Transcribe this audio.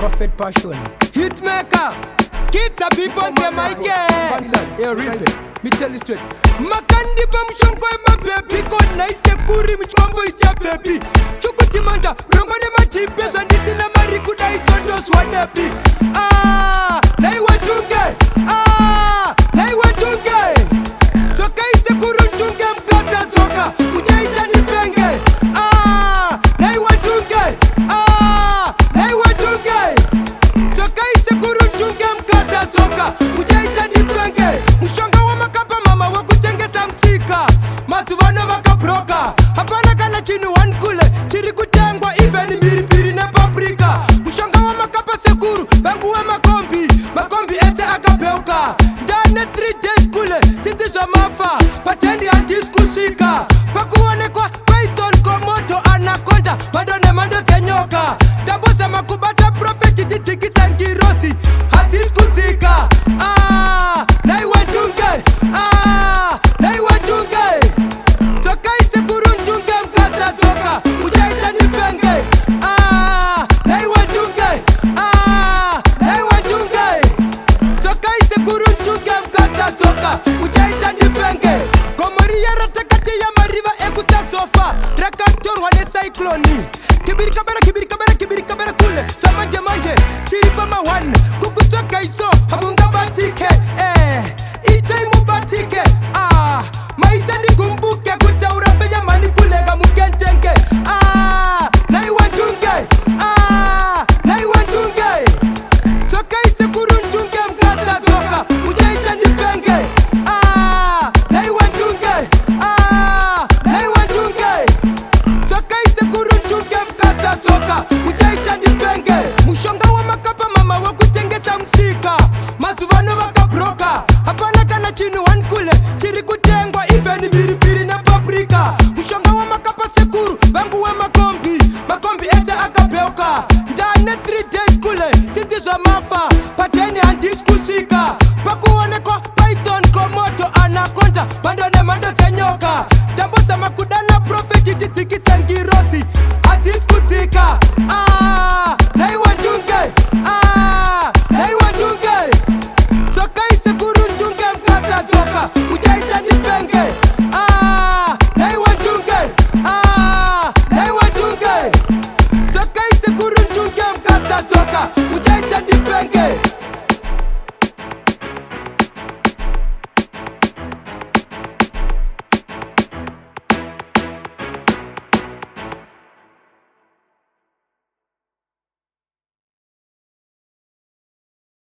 Prophet Passion. Hitmaker, kids are people on the mic. Fantan, yeah, repeat. Me tell you straight. Makandipa mushongo wemabhebhi kona isekuri michwambo ichabvepi chukutimanda rongo nemachipe zvandisina mari kudai sondozwanepi. Ah, naiwe tunge. Ah, naiwe tunge. Tsoka isekuru tunge mukadza tsoka uchaita ndipenge. Ah, naiwe tunge. Ah, naiwe tunge. Tsoka isekuru tunge mukadza tsoka uchaita ndipenge. Mushonga wamakapa mama wekutengesa musika mazuva ano vakabroka, hapana kana chinhu one kule chiri kutengwa, even mhiripiri nepaprika. Mushonga wamakapa sekuru vangu wemakombi, makombi ese akabheuka. Ndane 3 days kule tsitsi zvamafa patendi handisi kusvika pakuonekwa python, komodo, anaconda, mhando nemhando dzenyoka. Ndambozama kubata prophet tidzikise ngirozi, hadzisi kudzika. Ah, naiwe ndunge. Ah, naiwe ndunge. Tsoka isekuru ndunge mukadza tsoka uchaita ndipenge. Ah, naiwe ndunge. Ah, naiwe ndunge. Tsoka isekuru ndunge mukadza tsoka uchaita ndipenge. Gomo riya ratakati yamariva ekusazofa rakatorwa necyclone. Kibiri kabera, kibiri kabera, kibiri kabera kule zvamanje manje tiri pama1 kukutsvaga iso hamungabatike. Eh, itai mubatike. Ah, maita ndigumbuke kutaura fenyamani kuleka mukentenge. Ah, naiwe ndunge. Ah, naiwe ndunge. Tsoka isekuru ndunge mukasa tsoka uchaita ndipenge. Ah, naiwe ndunge. Ah, naiwe ndunge. Tsoka isekuru ndunge mukasa tsoka uchaita ndipenge. Mushonga wamakapa mama wekutengesa musika mazuva ano vakabroka, hapana kana chinhu one kule chiri kutengwa, even mhiripiri nepaprika. Mushonga wamakapa sekuru vangu wemakombi, makombi ese akabheuka. Ndane 3